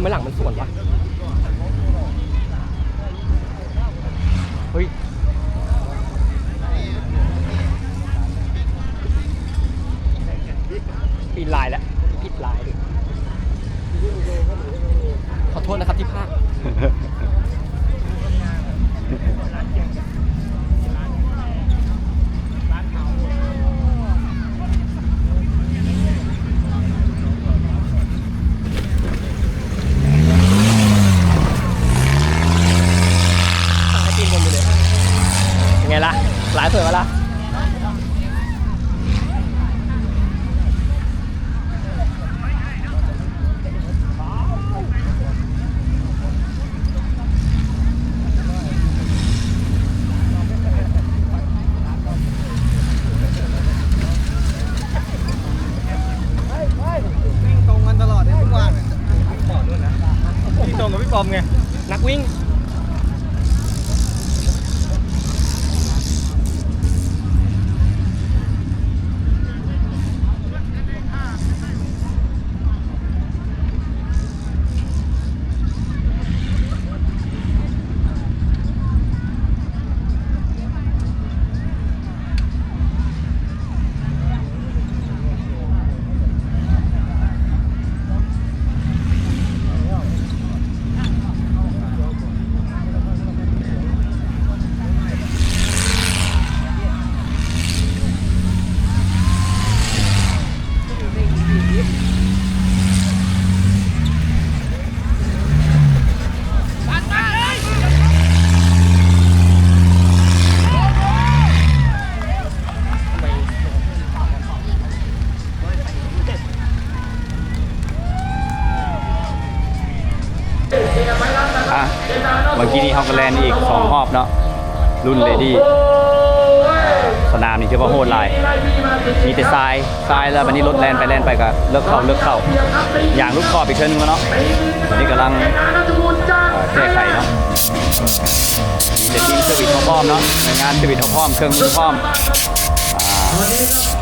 ทำไมหลังมันสวนวะ เฮ้ย ปีนลายแล้ว ผิดลาย ขอโทษนะครับที่พลาด ไงล่ะ หลายสวยมาละ วิ่งตรงกันตลอดเลยทุกวันเนี่ย วิ่งตรงกับพี่ปอมไง นักวิ่ง ອ່ະ ເມື່ອກີ້ນີ້ເຮົາກໍແລ່ນອີກສອງຮອບເນາະ ລຸ້ນເລດີ້ ສະໜາມນີ້ຖືວ່າໂຫດຫຼາຍ ມີແຕ່ຊາຍ ຊາຍ ແລ້ວບັດນີ້ລົດແລ່ນໄປແລ່ນໄປກໍເລິກເຂົ້າ ເລິກເຂົ້າ ຢາງຫຼຸດຂອບອີກເທື່ອໜຶ່ງແລ້ວເນາະ ບັດນີ້ກຳລັງ ເອີ ແກ້ໄຂເນາະ ມີແຕ່ທີມເຊີວິດເຮົາພ້ອມເນາະ ໜ່ວຍງານຊີວິດເຮົາພ້ອມ ເຄື່ອງມືພ້ອມ ອ່າ